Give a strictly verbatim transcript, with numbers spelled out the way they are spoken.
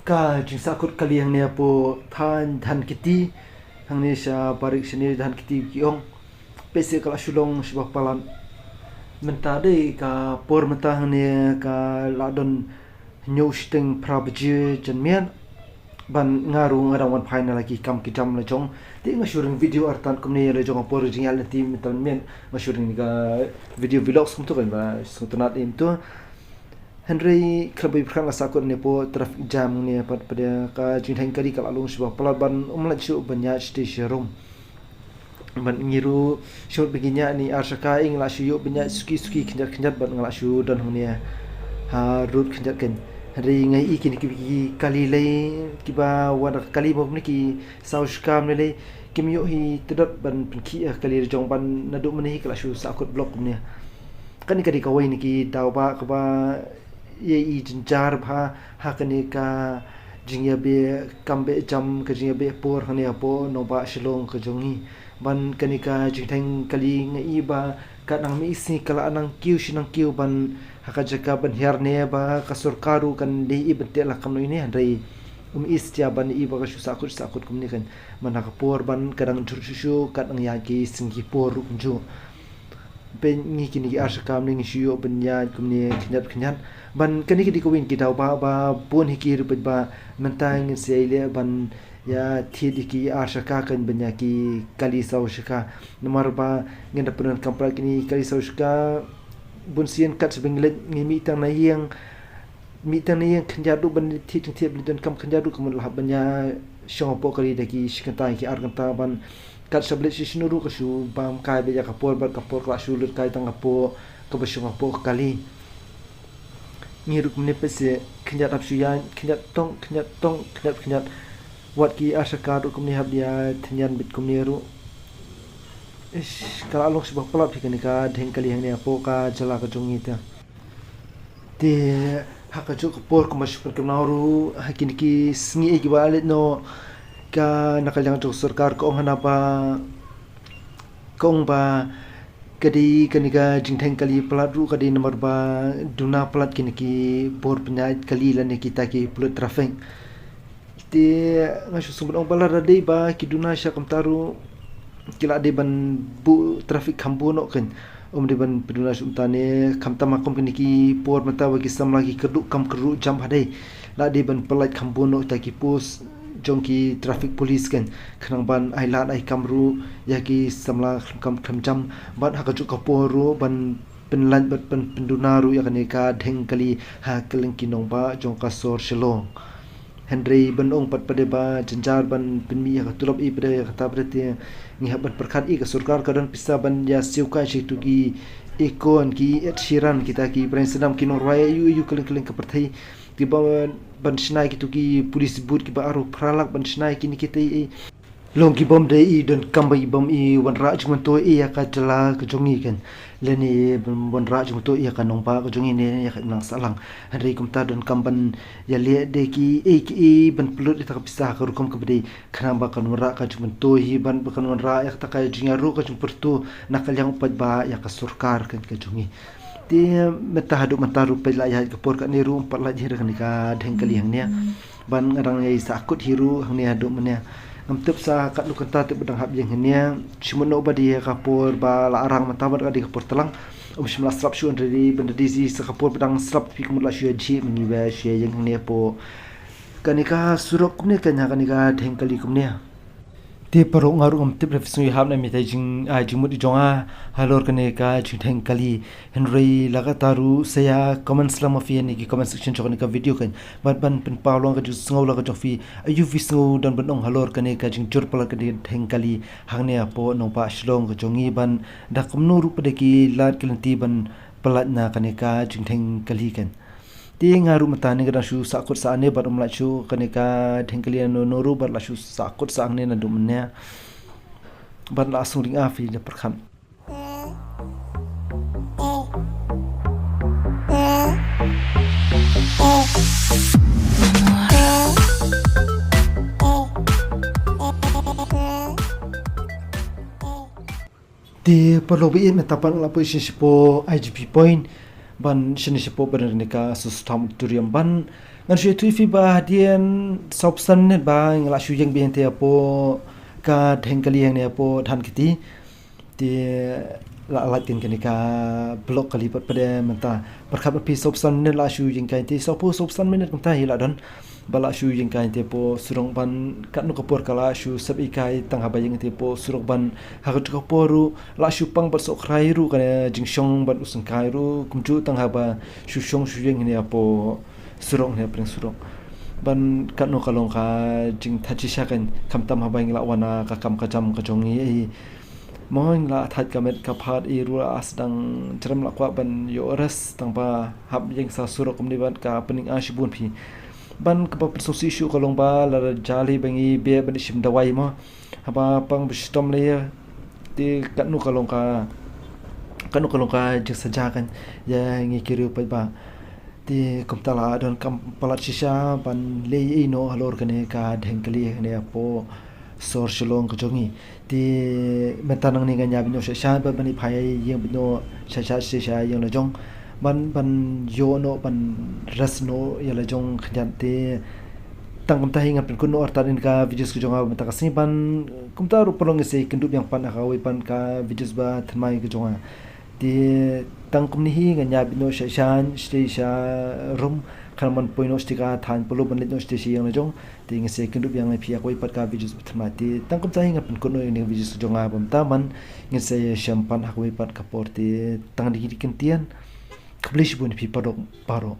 Ka jingsahkut kali hangne hapoh thaiñ Dhankheti, hangne sha barik shane Dhankheti ki ong. Peit seh ka la shu long shibun palat. Mynta dei ka por mynta hangne ka la don hynñiew shiteng phra baje janmiet. Ban nga ruh nga dang wan phai na la ki kam ki jam la jong. Te nga shu ring video artat kumne la jong ka por jingïaid lynti mynta mynmiet. Nga shu ring ka video vlogs kumto kan ba sngewtynnat ïa kumto. Hynrei khlem pyrkhat nga sahkut ne hapoh traffic jam ne pat pat ka jingdheng kali ka la long shibun palat ban ym lah shuh ban ïaid shatei sharum. Ban ngi ruh shuh ban ngi ïaid ne ar shaka ïa ngi la shu ïoh ban ïaid suki suki khyndiat khyndiat ban nga la shu don hangne ha road khyndiat kan. Hynrei nga i kine ki kali lei kiba wan da ka kali mo kumne ki saw shaka ne lei kim ïoh hi tdot ban pynkhih ïa ka kali la jong ban naduh mynne hi ka la shu sahkut block kumne. Kane ka dei kawei na ki daw ba kaba ïa i jynjar bha ha kane ka jingïabeh kam beh jam ka jingïabeh por hangne hapoh nongbah Shillong ka jong ngi. Ban kane ka jingdheng kali nga i ba ka nang mih sngi ka la nang kiew shi nang kiew ban ha ka jaka ban hiar ne ba ka sorkar ruh kan dei i ban teh la kam noi ne hynrei um i stia ban i ba ka shu sahkut sahkut kumne kan. Man ha ka por ban ka dang jur shu shu ka dang ïa ki sngi ki por ruh kumjuh. Peit ngi kine ki ar shaka ne ngi shu ïoh ban ïaid kumne khyndiat khyndiat. Ban kane ka dei kawei ki daw ba ba bun hi ki ruh peit ba mynta ngin sa ïai leh ban ïa thied ïa ki ar shaka kan ban ïa ki kali saw shaka. Namar ba ngin da pyndonkam palat kine kali saw shaka bun sien kat sa ba ngi leit ngi mih tang na ïing. Mih tang ne ïa khyndiat ruh ban thied jingthied ban donkam khyndiat ruh ka mut lah ban ïa shong hapoh kali da ki shi kynta ki ar kynta ban kat sha ba leit sha shano ruh ka shu bam kai beit ïa ka por bad ka por ka la shu lut kai tang hapoh kaba shong hapoh ka kali. Ngi ruh kumne peit seh khyndiat hap shu ïaid khyndiat tong khyndiat tong khyndiat khyndiat. Wat ki ar shaka ruh kumne hap ïa thynnian beit kumne ruh. Ish, ka la long shibun palat hi kane ka dheng kali hangne hapoh ka jylla ka jong ngi te. Te ha kajuh ka por kumba shu pynkynmaw ruh ha kine ki sngi kiba la leit noh ka na ka liang jong sorkar ka ong hana ba ka ong ba ka dei kane ka jingdheng kali palat ruh ka dei namar ba duna palat kine ki bor pynïaid kali lane kita ki pulit traffic. Te nga shu sngewbha ong ba lada dei ba ki duna sha kumta ruh ki la dei ban buh traffic kham bun noh kan. Ym dei ban pyndonkam shuh kumta ne khamtam ha kum kine ki por mynta ba ki samla ki kyrduh kam kyrduh jam ha dei. La dei ban pyllait kham bun noh kita ki post jong ki traffic police kan. Khnang ban ai lad ai kam ruh ïa ki samla khlem kam khlem jam bad ha kajuh ka por ruh ban pynlait bad pyn pynduna ruh ïa kane ka dheng kali ha kylleng ki nongbah jong ka sor Shillong. Hynrei ban ong pat pat ba jynjar ban pynmih ïa ka tulop i pat ïa kata pat te ngi hap ban pyrkhat i ka sorkar ka don pisa ban ïa siew kai sha kitu ki icon ki Ed Sheeran kita ki briew sdang ki nongrwai aïu aïu kylleng kylleng ka pyrthei kiba ban shna ïa kitu ki police boot kiba arphew phra lak ban shna ïa kine kita i Long ki bym dei i donkam ba i bym i wanrah jingmyntoi ïa ka jylla ka jong ngi kan. Lane bym wanrah jingmyntoi ïa ka nongbah ka jong ngi ne ïa ka imlang sahlang. Hynrei kumta donkam ban ïaleh de kiei kiei ban pynlut ïa kata ka pisa ha ka rukom kaba dei. Khnang ba kan wanrah ka jingmyntoi hi ban ba kan wanrah ïa kata ka jingïaroh ka jingpyrto na ka liang u paidbah ïa ka sorkar kan ka jong ngi. Te mynta haduh mynta ruh peit la ïa ka por kane ruh ym pat lait hi ruh kane ka dheng kali hangne. Ban nga dang ïa sahkut hi ruh hangne haduh mynne. Ngam tip sa katno kynta te ba dang hap ïeng hangne. Shi mynno ba dei ka por ba la arang mynta ba ka dei ka por tlang. Ym shym la srap shuh hynrei ban da dei sa ka por ba dang srap te phi ka mut la shu ïa jhieh mynne ba shu ïa ïeng hangne hapoh kane ka surok kumne kane ka dheng kali kumne. Te paralok nga ruh ngam tip lada phi sngew ïahap na me ïa ka jing, ah, jingmut jong nga halor kane ka jingdheng kali. Hynrei la katta ruh sa ïa comment slam ma phi ha kane ka comment section jong kane ka video kan. Bad ban pynpaw lang ka jingsngew la ka jong phi. Aïu phi sngew don ban ong halor kane ka jingjur palat ka jingdheng kali hangne hapoh nongbah Shillong ka jong ngi ban da kumno ruh pat ki lad ki lynti ban palat na kane ka jingdheng kali kan. Te nga ruh mynta ne nga dang shu sahkut sah ne bad ym lait shuh kane ka dheng kali no no ruh bad la shu sahkut sah ne naduh mynne. Bad la sngewding a phi da pyrkhat. Te paralok ba ïeit mynta pat nga la poi shane shapoh I G P Point ban shane shapoh ban kane ka Sosotha Auditorium ban Ngan shu ïathuh ïa phi ba hadien sawphew san minit ba nga la shu ïeng biang te hapoh ka dheng kali hangne hapoh Dhan Kiti. Te la lait kin kane ka block kali pat pat mynta. Pyrkhat ba phi sawphew san minit la shu ïeng kai te sawphew sawphew san minit kumta hi la don. Ba la shu ïeng kai te hapoh surok ban katno ka por ka la shu sep ïa kai tang haba ïeng te hapoh surok ban ha kajuh ka por ruh la shu pang bad sohkhrai ruh kane jingshong bad u syngkai ruh kumjuh tang haba shu shong shu ïeng hangne hapoh surok hangne ha pdeng surok. Ban katno ka long ka jingthait shisha kan khamtam haba ngi la wan na ka kam ka jam ka jong ngi. Mo ngi la thait ka met ka phad i ruh la sdang jrem la kwah ban ïoh rest tang ba hap ïeng sha surok kumne bad ka pynning a shibun phi. Ban kaba pynsngewsih shuh ka long ba lada jali ba ngi beh ban shim dawai mo. Haba pang ba shitom lei te katno ka long ka katno ka long ka jingsaja kan ïa ngi ki riew paidbah. Te kumta la don kam palat shisha ban leh ïa ino halor kane ka dheng kali kane hapoh sor Shillong ka jong ngi. Te mynta nangne ngan ïa bit noh sha sha ban ban ïa phai ïeng bit noh sha sha sha sha ïeng la jong ban ban ïoh noh ban rest noh ïa la jong khyndiat te tang kumta hi ngan pynkut noh artat ïa ka videos ka jong nga mynta ka sngi ban kumta ruh pynlong ngi sa kyndup biang pat ha kawei pat ka videos ba thymmai ka jong nga. Te tang kumne hi ngan ïa bit noh sha sha sha sha rum khnang ban poi noh sha ka thaiñ Polo ban leit noh sha ïeng la jong. Te ngin sa kyndup biang ïa phi ha kawei pat ka videos ba thymmai te tang kumta hi ngan pynkut noh ïa ka videos ka jong nga ba mynta ban ngin sa ïashem pat ha kawei pat ka por te tang da ki kyntien. Khublei shibun ïa phi baroh baroh.